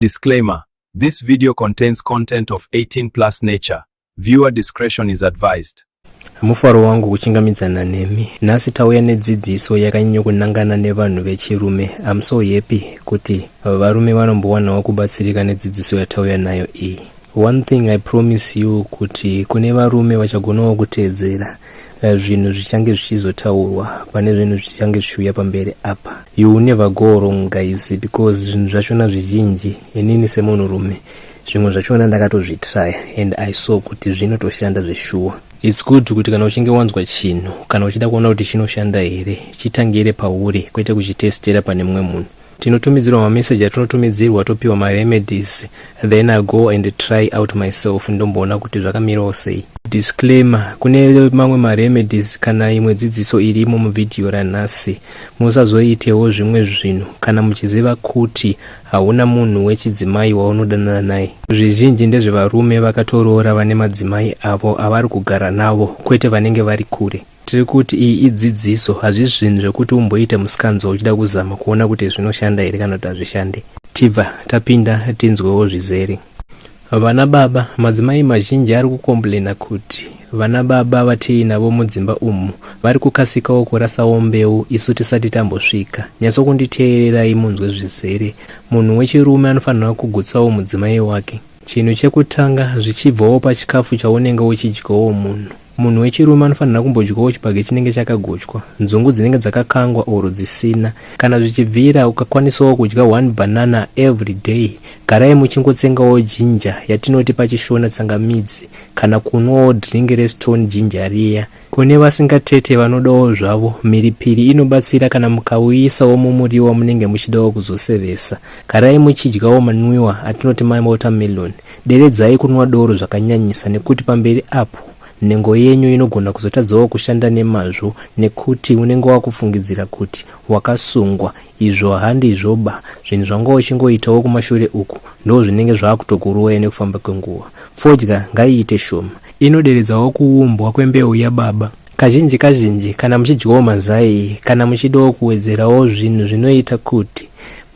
Disclaimer: This video contains content of 18 plus nature. Viewer discretion is advised. Mufaro wangu kuchingamidzana nemi. Nhasi tauya nedzidziso yakanyanya kunangana nevanhu vechirume. I'm so happy kuti varume vanombowanawo kubatsirika nedzidziso yatauya nayo iyi. One thing I promise you kuti kune varume vachagonawo kuteedzera zvinhu zvichange zvichizotaurwa pane zvinhu zvichange zvichiuya pamberi apa. You will never go wrong, guys, because zvinhu zvachona zvizhinji, inini semunhurume, zvimwe zvachona ndakatozvitraya and I saw kuti zvinotoshanda zveshuwa. It's good kuti kana uchinge wanzwa chinhu, kana uchida kuona kuti chinoshanda here, chitangire pauri, kwete kuchitestera pane mumwe munhu. Tinotumidzirwa mameseji atinotumidzirwa, topiwa maremedies, then I go and try out myself, ndomboona kuti zvakamirawo sei. Disclaimer: kune mamwe maremedies kana imwe dzidziso irimo muvhidhiyo ranhasi, musazoitewo zvimwe zvinhu kana muchiziva kuti hauna munhu wechidzimai waunodanana naye. Zvizhinji ndezvevarume vakatoroora, vane madzimai avo avari kugara navo, kwete vanenge vari kure. Tiri kuti iyi idzidziso, hazvisi zvinhu zvekuti umboita musikanzwa uchida kuzama kuona kuti zvinoshanda here kana kuti hazvishande. Tibva tapinda, tinzwewo zvizere. Vana baba, madzimai mazhinji ari kukomplaina kuti vana baba vatiinavo mudzimba umu vari kukasikawo kurasawo mbeu isu tisati tambosvika. Nyatsokunditeererai munzwe zvizere. Munhu wechirume anofanira kugutsawo mudzimai wake. Chinhu chekutanga, zvichibvawo pachikafu chaunenge uchidyawo, munhu wechirume anofanira kumbodyawo chibage chinenge chakagochwa, nzungu dzinenge dzakakangwa or dzisina. Kana zvichibvira, ukakwanisawo kudya one banana every day. Garai muchingotsengawo ginger, yatinoti paChishona tsangamidzi, kana kunwawo drink restone ginger riya. Kune vasingatete vanodawo zvavo, mhiripiri inobatsira kana mukauisawo mumuriwo wamunenge muchidawo kuzosevesa. Garai muchidyawo manwiwa atinoti mawatermelon. Deredzai kunwa doro zvakanyanyisa, nekuti pamberi apo nhengo yenyu inogona kuzotadzawo kushanda nemazvo, nekuti unenge wakufungidzira kuti wakasungwa, izvo handizvoba. Zvinhu zvanga uchingoitawo kumashure uku ndo zvinenge zvaakutokurovai nekufamba kwenguva. Fodya ngaiite shoma, inoderedzawo kuumbwa kwembeu yababa. Kazhinji kazhinji, kana muchidyawo mazai, kana muchidawo kuwedzerawo zvinhu zvinoita kuti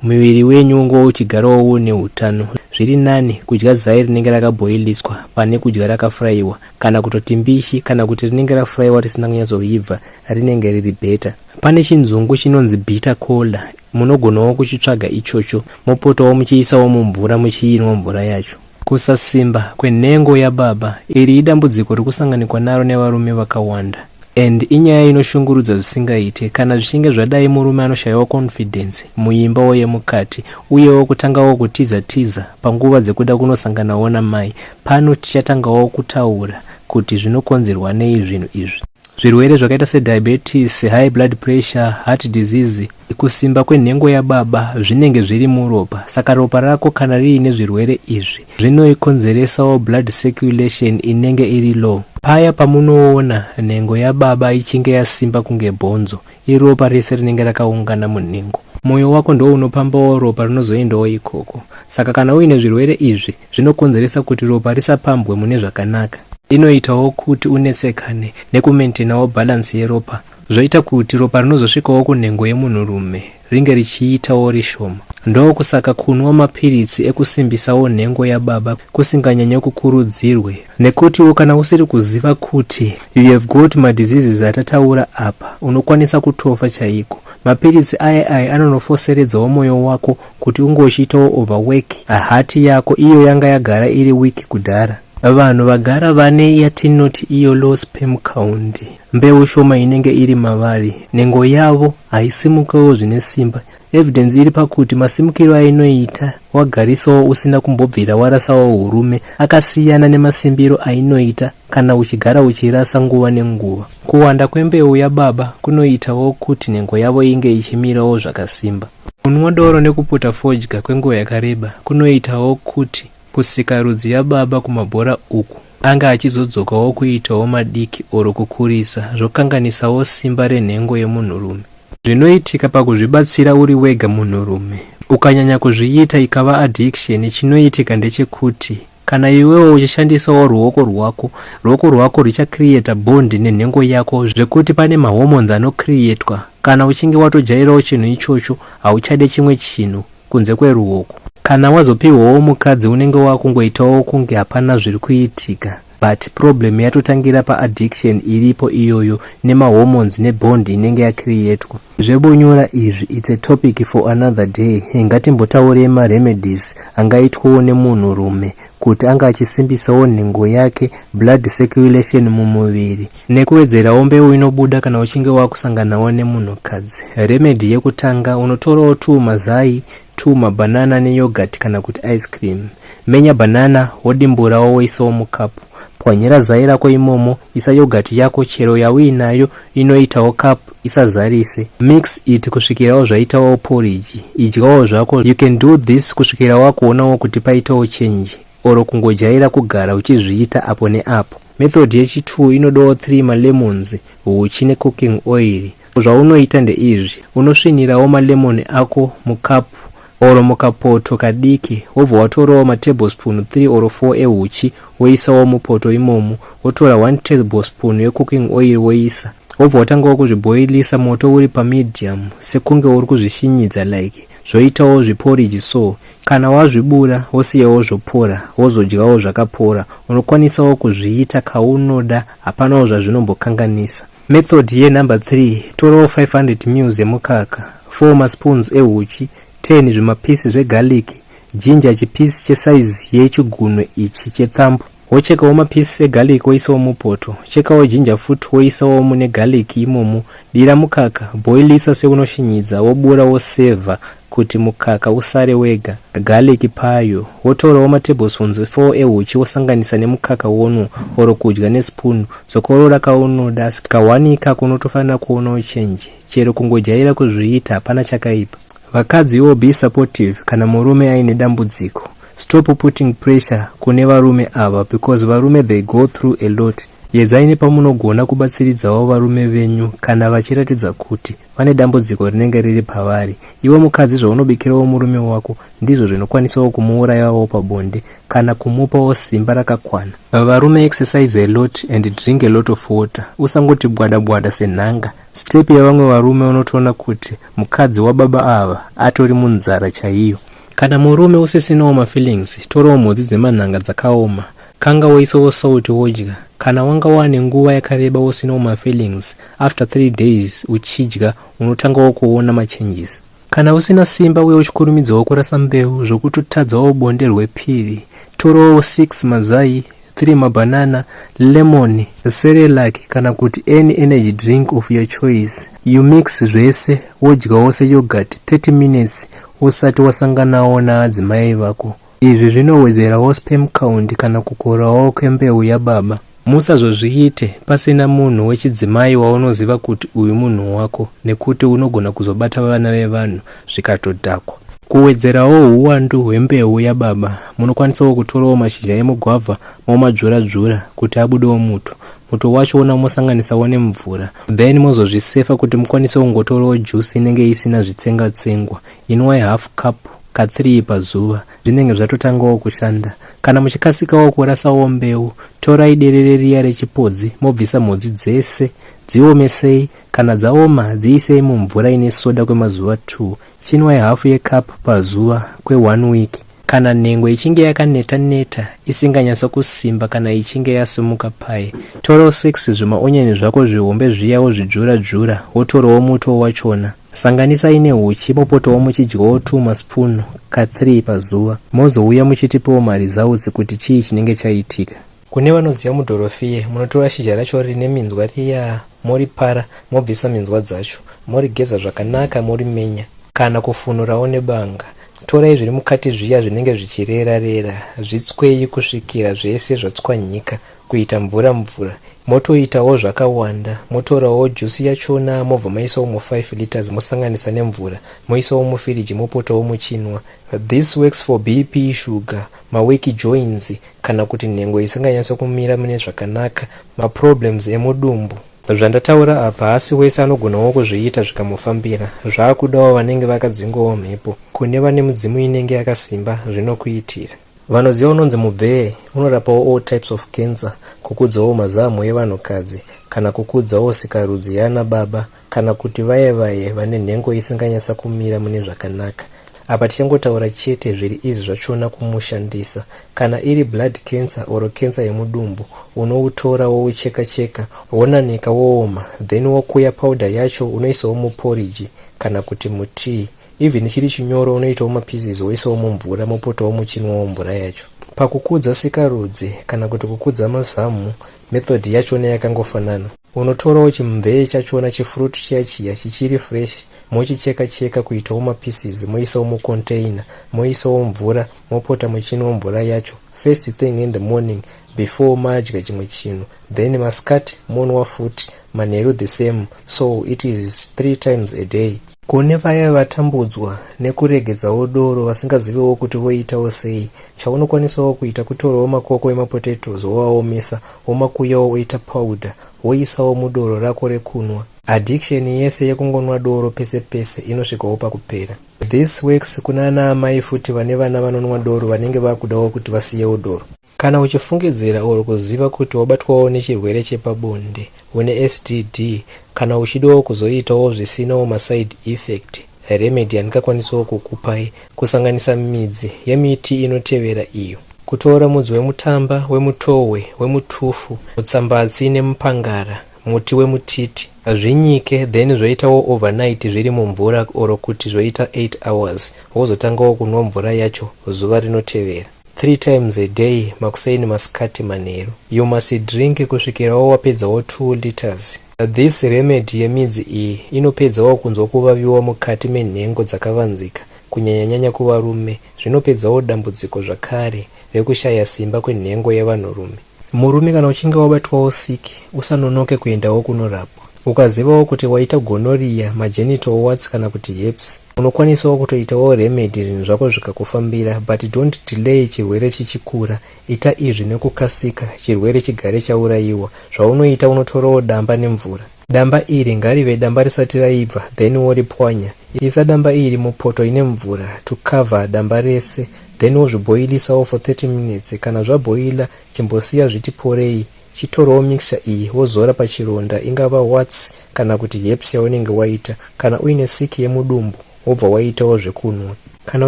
muviri wenyu unge uchigarawo une utano, zviri nani kudya zai rinenge rakabhoiliswa pane kudya rakafurayiwa kana kutoti mbishi, kana kuti rinenge rafurayiwa risina kunyatsoibva, rinenge riri better. Pane chinzungu chinonzi bitter kola, munogonawo kuchitsvaga ichocho, mopotawo muchiisawo mumvura, muchiinwa mvura yacho. Kusasimba kwenhengo yababa, iri idambudziko rikusanganikwa naro nevarume vakawanda and inyaya inoshungurudza zvisingaite. Kana zvichinge zvadai, murume anoshayiwa confidence muimbawo yemukati, uyewo kutangawo kutiza tiza panguva dzekuda kunosanganawo namai. Pano tichatangawo kutaura kuti zvinokonzerwa nei zvinhu izvi. Zvirwere zvakaita sediabetes, high blood pressure, heart disease, kusimba kwenhengo yababa zvinenge zviri muropa. Saka ropa rako kana riine zvirwere izvi, zvinoikonzeresawo blood circulation inenge iri low. Paya pamunoona nhengo yababa ichinge yasimba kunge bhonzo, iropa rese rinenge rakaungana munhengo. Mwoyo wako ndo unopambawo ropa rinozoendawo ikoko. Saka kana uine zvirwere izvi, zvinokonzeresa kuti ropa risapambwe mune zvakanaka. Inoitawo kuti unetsekane nekumaintainawo balance yeropa, zvoita kuti ropa rinozosvikawo kunhengo yemunhurume ringe richiitawo rishoma. Ndokusaka kunwa mapiritsi ekusimbisawo nhengo yababa kusinganyanye kukurudzirwe, nekutiwo kana usiri kuziva kuti you have got madiseases atataura apa, unokwanisa kutofa chaiko. Mapiritsi aya aya anonofoseredzawo mwoyo wako kuti unge uchiitawo overwork heart yako, iyo yanga yagara iri weak kudhara. Vanhu vagara vane yatinoti iyo low sperm count, mbeu shoma inenge iri mavari, nhengo yavo haisimukewo zvine simba. Evidence iri pakuti masimukiro ainoita wagarisawo usina kumbobvira warasawo urume akasiyana nemasimbiro ainoita kana uchigara uchirasa nguva nenguva. Kuwanda kwembeu yababa kunoitawo kuti nhengo yavo inge ichimirawo zvakasimba. Kunwa doro nekuputa fodya kwenguva yakareba kunoitawo kuti kusikarudzi yababa kumabhora uku anga achizodzokawo kuitawo madiki or kukurisa, zvokanganisawo simba renhengo yemunhurume. Zvinoitika pakuzvibatsira uri wega munhurume, ukanyanya kuzviita ikava addiction, chinoitika ndechekuti kana iwewo uchishandisawo ruoko rwako, ruoko rwako ruchacreata bond nenhengo yako, zvekuti pane mahormones anocreatwa. Kana uchinge watojairawo chinhu ichocho, hauchade chimwe chinhu kunze kweruoko. Kana wazopiwawo mukadzi, unenge wakungoitawo kunge hapana zviri kuitika, but problem yatotangira paaddiction iripo iyoyo, nemahormones nebond inenge yacreatwa. Zvebonyora izvi, it's a topic for another day. Ngatimbotaurei maremedies angaitwawo nemunhurume kuti anga achisimbisawo nhengo yake, blood circulation mumuviri, nekuwedzerawo mbeu inobuda kana uchinge wakusanganawo nemunhukadzi. Remedy yekutanga, unotorawo 2 mazai, 2 mabhanana neyoghurt kana kuti ice cream. Menya bhanana, wodimburawo, woisawo mukapu. Pwanyira zai rako imomo, isa yoghurt yako chero yauinayo, inoitawo kapu, isazarise. Mix it kusvikirawo zvaitawo porridge. Idyawo zvako. You can do this kusvikira wakuonawo kuti paitawo change, or kungojaira kugara uchizviita apo neapo. Method yechi2 inodawo 3 malemons, huchi necooking oil. Zvaunoita ndeizvi: unosvinirawo malemon ako mukapu or mukapoto kadiki, wobva watorawo matablespoon 3 or 4 ehuchi, woisawo mupoto imomo, wotora 1 tablespoon yecooking oil, woisa, wobva watangawo kuzvibhoilisa moto uri pamedium, sekunge uri kuzvishinyidza, like zvoitawo zviporiji. So kana wazvibura, wosiyawo zvopora, wozodyawo zvakapora. Unokwanisawo kuzviita kaunoda, hapanawo zvazvinombokanganisa. Method yenumber 3, torawo 500 mils emukaka, 4 maspoons ehuchi, 10 zvimapisi zvegarlic, ginger chipisi chesaizi yechigunwe ichi chethumb. Wochekawo mapisi egarlic, woisawo mupoto. Chekawo ginger futi, woisawo mune garlic imomo. Dira mukaka, bhoilisa seunoshinyidza, wobura, wosevha kuti mukaka usare wega, garlic payo. Wotorawo matablespoons 4 ehuchi, wosanganisa nemukaka, wonwa or kudya nespoon. Zokorora kaunoda, asi kawanika kunotofanira kuonawo change. Chero kungojaira kuzviita, hapana chakaipa. Vakadziwo, be supportive kana murume aine dambudziko. Stop putting pressure kune varume ava, because varume, they go through a lot. Yedzai nepamunogona kubatsiridzawo varume venyu kana vachiratidza kuti vane dambudziko rinenge riri pavari. Iwe mukadzi, zvaunobikirawo murume wako ndizvo zvinokwanisawo kumuurayawo pabonde kana kumupawo simba rakakwana. Varume, exercise a lot and drink a lot of water. Usangoti bwada bwada senhanga. Step yavamwe varume, unotoona kuti mukadzi wababa ava atori munzara chaiyo. Kana murume usisinawo mafeelings, torawo mhodzi dzemanhanga dzakaoma, kanga, woisawo salt, wodya. Kana wanga wane nguva yakareba usinawo mafeelings, after 3 days uchidya, unotangawo kuona machanges. Kana usina simba uye uchikurumidzawo kurasa mbeu zvokutotadzawo bonde rwepiri, torawo 6 mazai, 3 mabhanana, lemon, Cerelac kana kuti any energy drink of your choice. You mix zvese, wodyawo seyoghurt 30 minutes usati wasanganawo naadzimai vako. Izvi zvinowedzerawo sperm count kana kukorawo kwembeu yababa. Musazozviite pasina munhu wechidzimai waunoziva kuti uyu munhu wako, nekuti unogona kuzobata vana vevanhu zvikatodhakwa. Kuwedzerawo uwandu hwembeu yababa, munokwanisawo kutorawo mashizha emugwavha, momadzvura-dzvura kuti abudewo muto. Muto wacho ona mosanganisawo nemvura, then mozozvisefa kuti mukwanise kungotorawo juice inenge isina zvitsenga-tsengwa. Inwai half cup ka3 pazuva, zvinenge zvatotangawo kushanda. Kana muchikasikawo kurasawo mbeu, torai derere riya rechipodzi, mobvisa mhodzi dzese, dziomesei. Kana dzaoma, dziisei mumvura ine soda kwemazuva 2. Chinwai hafu yekapu pazuva kwe1 week. Kana nhengo ichinge yakaneta neta, isinganyatso kusimba, kana ichinge yasimuka paye, torawo 6 zvimaonyeni zvako zvihombe zviya, wozvidzvura dzvura, wotorawo muto wachona, sanganisai neuchi, mopotawo muchidyawo 2 maspoon ka3 pazuva. Mozouya muchitipawo maresults kuti chii chinenge chaitika. Kune vanoziva mudhorofiye, munotora shizha racho rine minzwa riya, moripara, mobvisa minzwa dzacho, morigeza zvakanaka, morimenya kana kufunurawo nebanga. Torai zviri mukati zviya zvinenge zvichirera rera, zvitswei kusvikira zvese zvatswanyika kuita mvura mvura. Motoitawo zvakawanda, motorawo juice yachona, mobva maisawo mu5 liters, mosanganisa nemvura, moisawo mufiriji, mopotawo muchinwa. This works for BP, sugar, maweak joints, kana kuti nhengo isinganyatso kumira mune zvakanaka, maproblems emudumbu. Zvandataura apa, hasi wese anogonawo kuzviita zvikamufambira. Zvaakudawo vanenge vakadzingawo mhepo. Kune vane mudzimu inenge yakasimba, zvinokuitira. Vanoziva unonzi mubvee, unorapawo all types of cancer, kukudzawo mazamu evanhukadzi, kana kukudzawo sikarudzi yana baba, kana kuti vaye vaye vane nhengo isinganyatsa kumira mune zvakanaka. Apa tichangotaura chete zviri easy zvachona kumushandisa. Kana iri blood cancer or cancer yemudumbu, unoutora woucheka cheka, wonanika wooma, then wokuya powder yacho unoisawo muporiji kana kuti mutii. Even chiri chinyoro unoitawo mapieces woisawo mumvura mopotawo muchinwawo mvura yacho. Pakukudza sikarudzi kana kuti kukudza mazamu, method yachona yakangofanana. Unotorawo chimvee chachona chifruit chiya chiya chichiri fresh mochicheka cheka kuitawo mapieces moisawo mucontainer moisawo mvura mopota muchinwa mvura yacho first thing in the morning before madya chimwe chinhu, then masikati monwa futi, manheru the same, so it is 3 times a day. Kune vaya vatambudzwa nekuregedzawo doro vasingaziviwo kuti voitawo sei, chaunokwanisawo kuita kutorawo makoko emapotatoes woaomesa womakuyawo oita powder woisawo mudoro rako rekunwa. Addiction yese yekungonwa doro pese pese inosvikawo pakupera. This works kuna ana amai futi vane vana vanonwa doro vanenge vakudawo kuti vasiyewo doro. Kana uchifungidzira or kuziva kuti wabatwawo nechirwere chepabonde, une STD, kana uchidawo kuzoitawo zvisinawo maside effect, remedy yandingakwanisawo kukupai kusanganisa midzi yemiti inotevera iyo. Kutora mudzi wemutamba, wemutohwe, wemutufu, mutsambatsi nemupangara, muti wemutiti, zvinyike then zvoitawo overnight zviri mumvura or kuti zvoita 8 hours, wozotangawo kunwa mvura yacho zuva rinotevera. 3 times a day, makuseni, masikati, manheru. You must drink kusvikirawo wapedzawo 2 liters. This remedy yemidzi iyi inopedzawo kunzwa kuvaviwa mukati menhengo dzakavanzika, kunyanyanyanya kuvarume. Zvinopedzawo dambudziko zvakare rekushaya simba kwenhengo yevanhurume. Murume, kana uchinge wabatwawo siki, usanonoke kuendawo kunorapwa. Ukazivawo kuti waita gonorrhea, magenital warts kana kuti herpes, unokwanisawo kutoitawo remedy zvinhu zvako zvikakufambira, but don't delay chirwere chichikura. Ita izvi nekukasika chirwere chigare chaurayiwa. Zvaunoita, unotorawo damba nemvura. Damba iri ngarive damba risati raibva, then woripwanya. Isa damba iri mupoto ine mvura to cover damba rese, then wozvibhoilisawo for 30 minutes. Kana zvabhoila, chimbosiya zviti porei. Chitorawo mixture iyi wozora pachironda, ingava warts kana kuti herpes yaunenge waita. Kana uine siki yemudumbu, wobva waitawo zvekunwa. Kana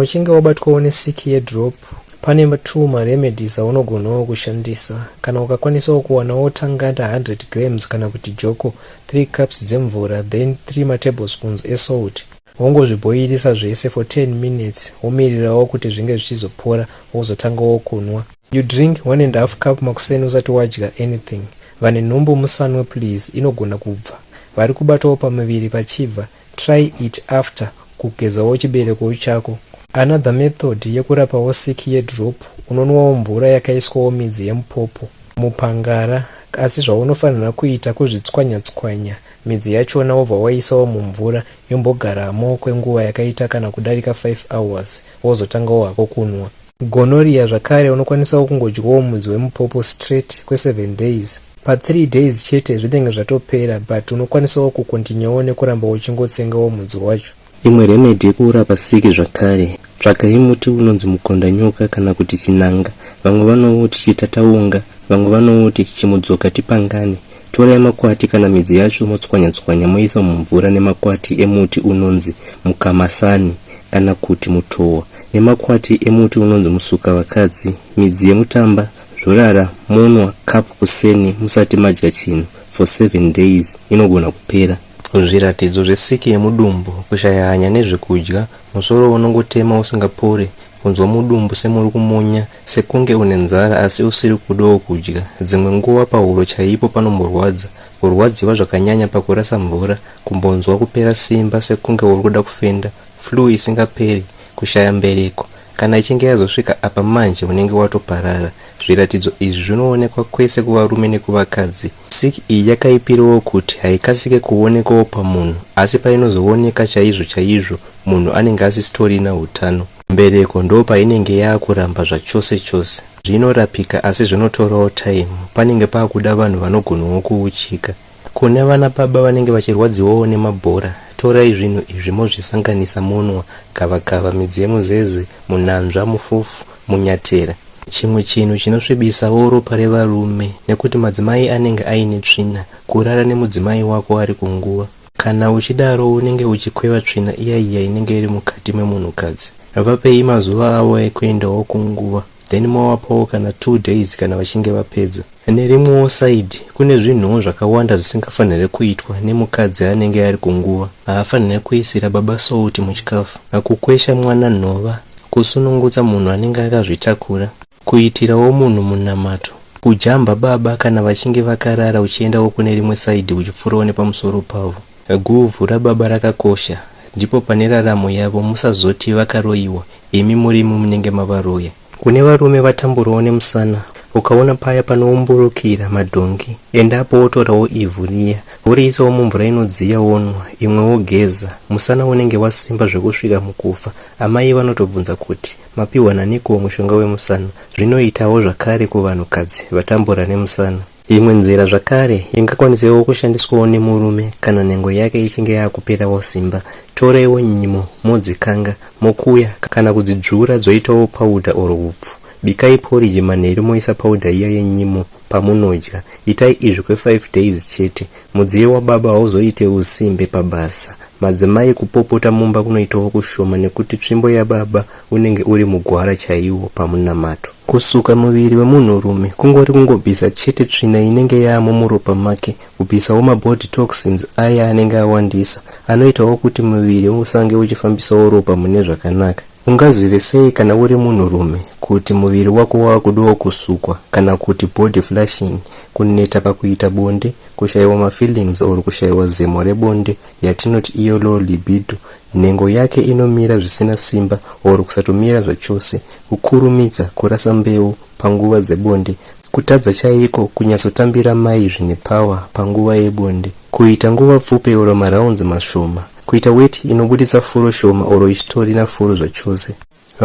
uchinge wabatwawo nesiki yedrop, pane two maremedies aunogonawo kushandisa. Kana ukakwanisawo kuwanawo tanganda 100 grams kana kuti joko, 3 cups dzemvura, then 3 matablespoons esalt, wongozvibhoilisa zvese for 10 minutes, womirirawo kuti zvinge zvichizopora, wozotangawo kunwa. You drink 1.5 cup makuseni usati wadya anything. Vane nhumbu musanwe please, inogona kubva. Vari kubatawo pamuviri pachibva, try it after kugezawo chibereko chako. Another method yekurapawo siki yedrop, unonwawo mvura yakaiswawo midzi yemupopo, mupangara, asi zvaunofanira kuita kuzvitswanya-tswanya midzi yachona, wobva waisawo mumvura yombogaramo kwenguva yakaita kana kudarika 5 hours, wozotangawo hako kunwa. Gonorrhea zvakare unokwanisawo kungodyawo mudzi wemupopo straight kwe7 days. Pa3 days chete zvinenge zvatopera, but unokwanisawo kukontinyawo nekuramba uchingotsengawo mudzi wacho. Imwe remedy yekurapa siki zvakare, tsvagai muti unonzi mukondanyoka kana kuti chinanga, vamwe vanouti chitataunga, vamwe vanouti chimudzoka tipangane. Torai makwati kana midzi yacho motswanya-tswanya moisa mumvura nemakwati emuti unonzi mukamasani kana kuti mutowa, nemakwati emuti unonzi musuka vakadzi, midzi yemutamba, zvorara monwa kapu kuseni musati madya chinhu for 7 days, inogona kupera. Zviratidzo zvesiki yemudumbu: kushaya hanya nezvekudya, musoro unongotema usingapori, kunzwa mudumbu semuri kumunya, sekunge une nzara asi usiri kudawo kudya, dzimwe nguva pahuro chaipo panomborwadza, kurwadziwa zvakanyanya pakurasa mvura, kumbonzwa kupera simba sekunge uri kuda kufenda, flu isingaperi, kushaya mbereko. Kana ichinge yazosvika apa manje unenge watoparara. Zviratidzo izvi zvinoonekwa kwese kuvarume nekuvakadzi. Siki iyi yakaipirawo kuti haikasike kuonekwawo pamunhu, asi painozooneka chaizvo chaizvo munhu anenge asisitorina utano. Mbereko ndo painenge yaakuramba zvachose chose. Zvinorapika asi zvinotorawo time, panenge paakuda vanhu vanogonawo kuuchika. Kune vana baba vanenge vachirwadziwawo nemabhora, torai zvinhu izvi mozvisanganisa monwa: gavakava, midzi yemuzeze, munanzva, mufufu, munyatera. Chimwe chinhu chinosvibisawo ropa revarume nekuti madzimai anenge aine tsvina, kurara nemudzimai wako ari kunguva. Kana uchidaro unenge uchikweva tsvina iya iya inenge iri mukati memunhukadzi. Vapei mazuva avo ekuendawo kunguva, then movapawo kana 2 days kana vachinge vapedza. Nerimwewo side, kune zvinhuwo zvakawanda zvisingafanire kuitwa nemukadzi anenge ari kunguva. Haafanire kuisira baba salt muchikafu, kukwesha mwana nhova, kusunungutsa munhu anenge akazvitakura, kuitirawo munhu munamato, kujamba baba kana vachinge vakarara uchiendawo kune rimwe side uchipfuurawo nepamusoro pavo. Guvhu rababa rakakosha, ndipo pane raramo yavo, musazoti vakaroyiwa imi murimi munenge mavaroya. Kune varume vatamburawo nemusana, ukaona paya panoumburukira madhongi, endapo wotorawo ivhu riya, woriisawo mumvura inodziya wonwa, imwe wogeza. Musana unenge wasimba zvekusvika mukufa. Amai vanotobvunza kuti mapiwa naniko mushonga wemusana. Zvinoitawo zvakare kuvanhukadzi vatambura nemusana. Imwe nzira zvakare ingakwanisewo kushandiswawo nemurume kana nhengo yake ichinge yakuperawo simba, toraiwo nyimo modzikanga, mokuya kana kudzidzvura dzoitawo powder or hupfu. Bikai porridge manheru moisa powder iya yenyimo pamunodya. Itai izvi kwe5 days chete. Mudziyo wababa hauzoite usimbe pabasa. Madzimai kupopota mumba kunoitawo kushoma nekuti tsvimbo yababa unenge uri mugwara chaiwo pamunamato. Kusuka muviri wemunhurume kungori kungobvisa chete tsvina inenge yaamo muropa make, kubvisawo mabody toxins aya anenge awandisa, anoitawo kuti muviri usange uchifambisawo ropa mune zvakanaka. Ungazive sei kana uri munhurume kuti muviri wako wakudiwa kusukwa kana kuti body flushing, kuneta pakuita bonde, kushaiwa mafeelings or kushaiwa zemo rebonde yatinoti iyo low libido, nhengo yake inomira zvisina simba or kusatomira zvachose, kukurumidza kurasa mbeu panguva dzebonde, kutadza chaiko kunyatsotambira mai zvine power panguva yebonde, kuita nguva pfupi or marounds mashoma, kuita weti inobudisa furo shoma or ichitorina furo zvachose.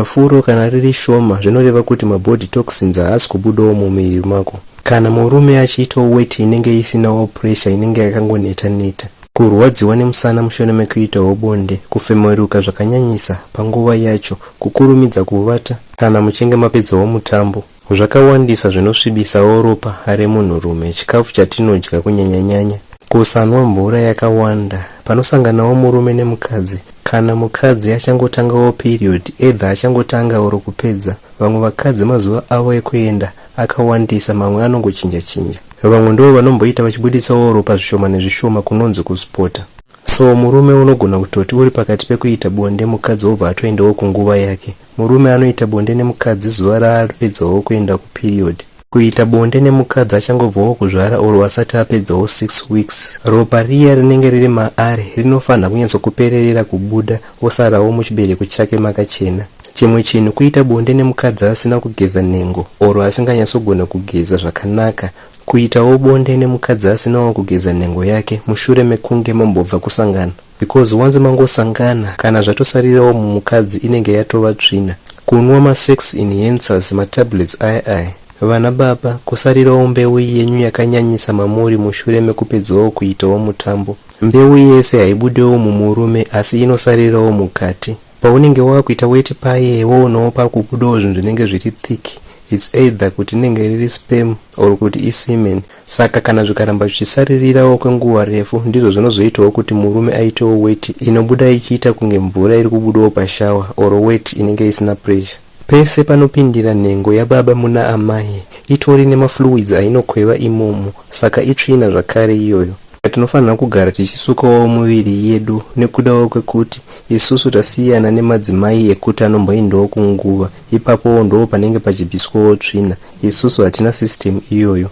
Furo kana riri shoma zvinoreva kuti mabody toxins haasi kubudawo mumuviri mako. Kana murume achiitawo weti inenge isinawo pressure, inenge yakangoneta neta, kurwadziwa nemusana mushure mekuitawo bonde, kufemeruka zvakanyanyisa panguva yacho, kukurumidza kuvata kana muchinge mapedzawo mutambo. Zvakawandisa zvinosvibisawo ropa remunhurume, chikafu chatinodya kunyanyanyanya, kusanwa mvura yakawanda. Panosanganawo murume nemukadzi, kana mukadzi achangotangawo period, either achangotanga or kupedza, vamwe vakadzi mazuva avo ekuenda akawandisa, mamwe anongochinja chinja. Vamwe ndo vanomboita vachibudisawo ropa zvishoma nezvishoma, kunonzi kuspota. So murume unogona kutoti uri pakati pekuita bonde, mukadzi wobva atoendawo kunguva yake. Murume anoita bonde nemukadzi zuva raapedzawo kuenda kuperiod. Kuita bonde nemukadzi achangobvawo kuzvara or asati apedzawo 6 weeks, ropa riya rinenge riri maari rinofanira kunyatsokupererera kubuda, osarawo muchibereko chake makachena. Chimwe chinhu kuita bonde nemukadzi asina kugeza nhengo or asinganyatsogona kugeza zvakanaka. Kuitawo bonde nemukadzi asinawo kugeza nhengo yake mushure mekunge mambobva kusangana, because once mangosangana, kana zvatosarirawo mumukadzi inenge yatova tsvina. Kunwa masex enhancers, matablets aya aya. Vana baba, kusarirawo mbeu yenyu yakanyanyisa mamuri mushure mekupedzawo kuitawo mutambo. Mbeu yese haibudewo mumurume, asi inosarirawo mukati. Paunenge wakuita weti paye, woonawo pakubudawo zvinhu zvinenge zviri thick. It's either kuti inenge riri sperm or kuti isemen. Saka kana zvikaramba zvichisaririrawo kwenguva refu, ndizvo zvinozoitawo kuti murume aitewo weti inobuda ichiita kunge mvura iri kubudawo pashower or weti inenge isina pressure. Pese panopindira nhengo yababa muna amai, itori nemafluids ainokweva imomo, saka itsvina zvakare iyoyo. Tinofanira kugara tichisukawo muviri yedu nekudawo kwekuti isusu tasiyana nemadzimai ekuti anomboendawo kunguva, ipapowo ndo panenge pachibviswawo tsvina. Isusu hatina system iyoyo.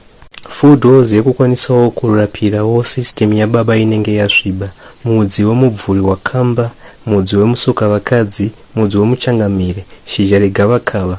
Full dose yekukwanisawo kurapirawo system yababa inenge yasviba: mudzi wemubvuri wakamba, mudzi wemusuka vakadzi, mudzi wemuchangamire, shizha regavakava.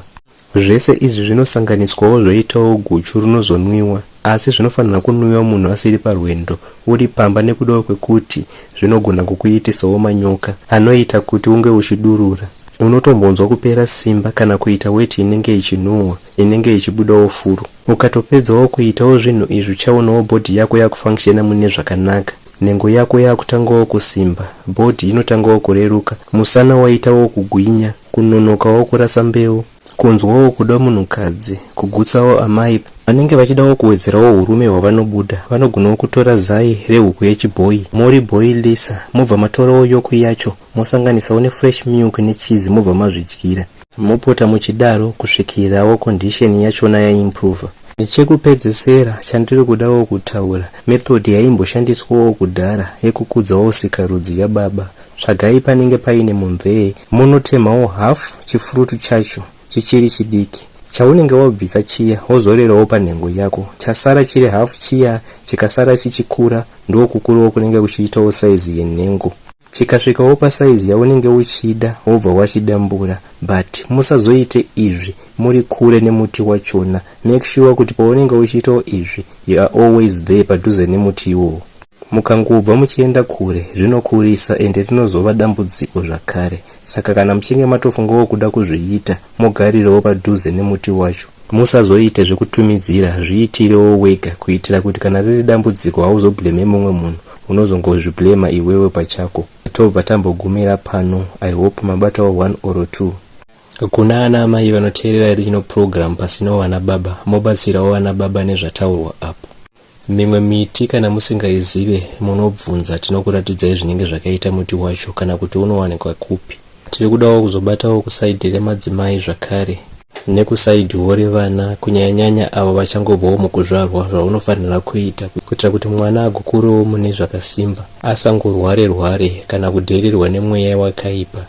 Zvese izvi zvinosanganiswawo zvoitawo guchu rinozonwiwa, asi zvinofanira kunwiwa munhu asiri parwendo, uri pamba, nekudawo kwekuti zvinogona kukuitisawo manyoka anoita kuti unge uchidurura. Unotombonzwa kupera simba kana kuita weti inenge ichinhuhwa, inenge ichibudawo furo. Ukatopedzawo kuitawo zvinhu izvi, uchaonawo body yako yakufunctiona mune zvakanaka, nhengo yako yakutangawo kusimba, body inotangawo kureruka, musana waitawo kugwinya, kunonokawo kurasa mbeu. Kunzwawo kuda munhukadzi, kugutsawo amai vanenge vachidawo kuwedzerawo hurume hwavanobuda, vanogonawo kutora zai rehuku yechibhoyi moribhoilisa mobva matorawo yoku yacho mosanganisawo nefresh milk necheese mobva mazvidyira. Mopota muchidaro kusvikirawo condition yachona yaimprover. Chekupedzesera chandiri kudawo kutaura, method yaimboshandiswawo kudhara yekukudzawo sikarudzi yababa. Tsvagai panenge paine mumvee monotemhawo half chifruit chacho chichiri chidiki. Chaunenge wabvisa chiya wozorerawo panhengo yako. Chasara chiri half chiya chikasara chichikura ndokukurawo kunenge kuchiitawo size yenhengo. Chikasvikawo pasaizi yaunenge uchida wobva wachidambura but musazoite izvi muri kure nemuti wachona. Make sure kuti paunenge uchiitawo izvi you are always there padhuze nemuti iwowo. Mukangobva muchienda kure zvinokurisa ende rinozova dambudziko zvakare. Saka kana muchinge matofungawo kuda kuzviita mogarirawo padhuze nemuti wacho. Musazoite zvekutumidzira zviitirewo wega kuitira kuti kana riri dambudziko hauzoblame mumwe munhu unozongozviblema iwewe pachako. Tobva tambogumira pano I hope mabatawo 1 or 2. Kuna ana amai vanoteerera rino program pasinawo vana baba mobatsirawo vana baba nezvataurwa apo. Mimwe miti kana musingaizive munobvunza tinokuratidzai zvinenge zvakaita muti wacho kana kuti unowanikwa kupi. Tiri kudawo kuzobatawo kusaidhi remadzimai zvakare nekusaidhiwo revana kunyanyanyanya avo vachangobvawo mukuzvarwa zvaunofanira kuita kuitira kuti mwana agokurewo mune zvakasimba asangorware rware kana kudheererwa nemweya wakaipa.